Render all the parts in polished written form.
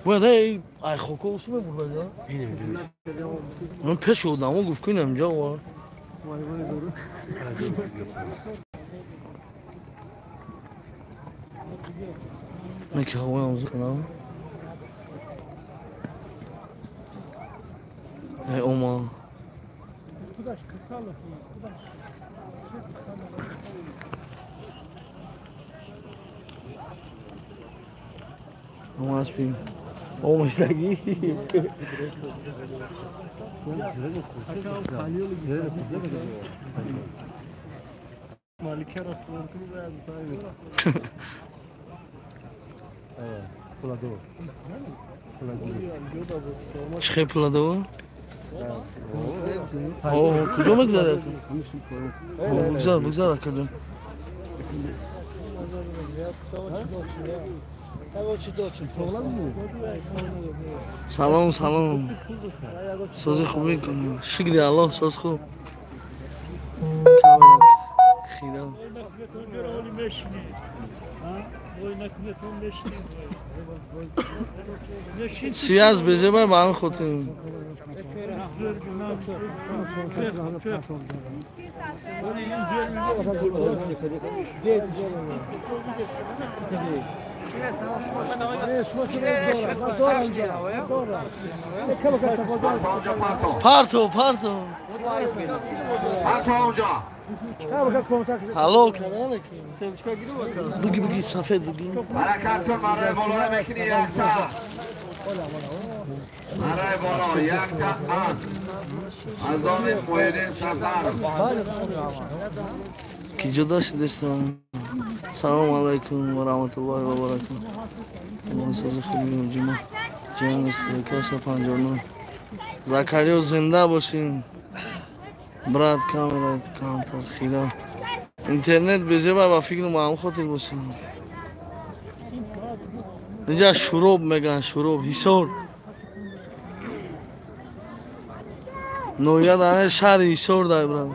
Бояд эй ай хоко усме бурда. Ман пеш одамо гуфт ки инҷа ва. Не ки ҳавоям зукна. Эй ома. Ома аспи. Ома иштаги. Чӣ пуладо? Куҷо мегзарад? Бигзар, бигзар акаҷон. Салом, салом. Сози хуб мекунӣ. Шукри Аллоҳ, соз хуб. Хира. Связь безебай ба ҳамин хотир. Парто, парто. Алло, буги буги сафед буги. Ҳаракат кун, барои болоя мекунӣ якта. Барои боло якта аз номи Муҳиддин Сафар. Ки ҷудо шудистам. Салому алайкум ва раҳматуллоҳи ва баракатуҳ. Сози хуби ҳуҷума. Ҷанг истикаса 59. Закариё зинда бошин. Брат, камера камтар хира. Интернет безеба ба фикру маам хотир бошин. Инҷа шуроб меган, шуроб, Ҳисор. Ноҳия дар шаҳри Ҳисор дай брат.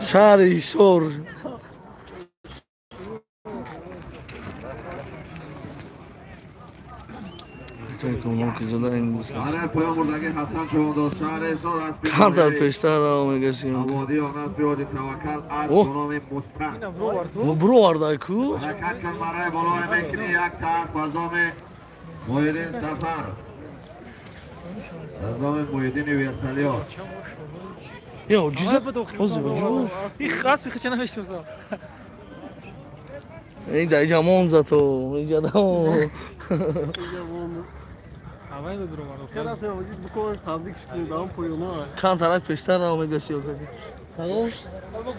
Шаҳри Ҳисор. Камтар пештар раво мегасим. Бировардай ку? Муҳиддин Сафар. Аз номи Муҳиддини Вертолёт. Ё, ҷиза ози бо. Их аспи хача намешносам. Ин дар инҷа мон зато, инҷа дамон. Авай бировард. Камтарак пештар раво мегаси ё кади. Тамом?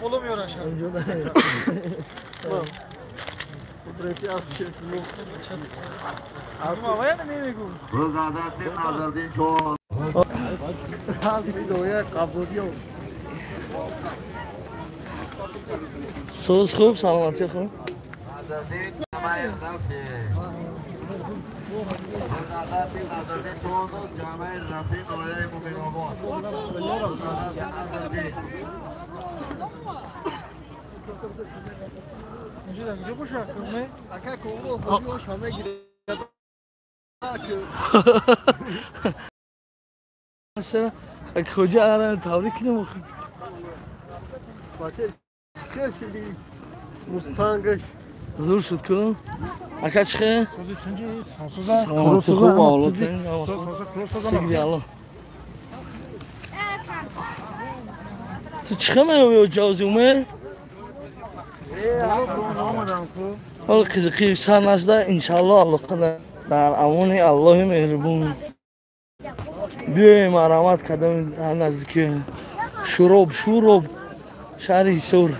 Боло меорам шаҳр. Инҷо дар. Соз хуб, саломатӣ хуб. Куҷа ара табрик кунем охи. Мустангаш зур шуд ку? Ака чихе? Саломатӣ хуб, авлод. Сигди Аллоҳ. Ту чихе меёбӣ ҷавзи уме? Ҳол қизиқи сар нашуда, иншаллоҳ Аллоҳ қадар дар амони Аллоҳи меҳрубон. Биёем марамат кардам наздики Шуроб, Шуроб, шаҳри Ҳисор.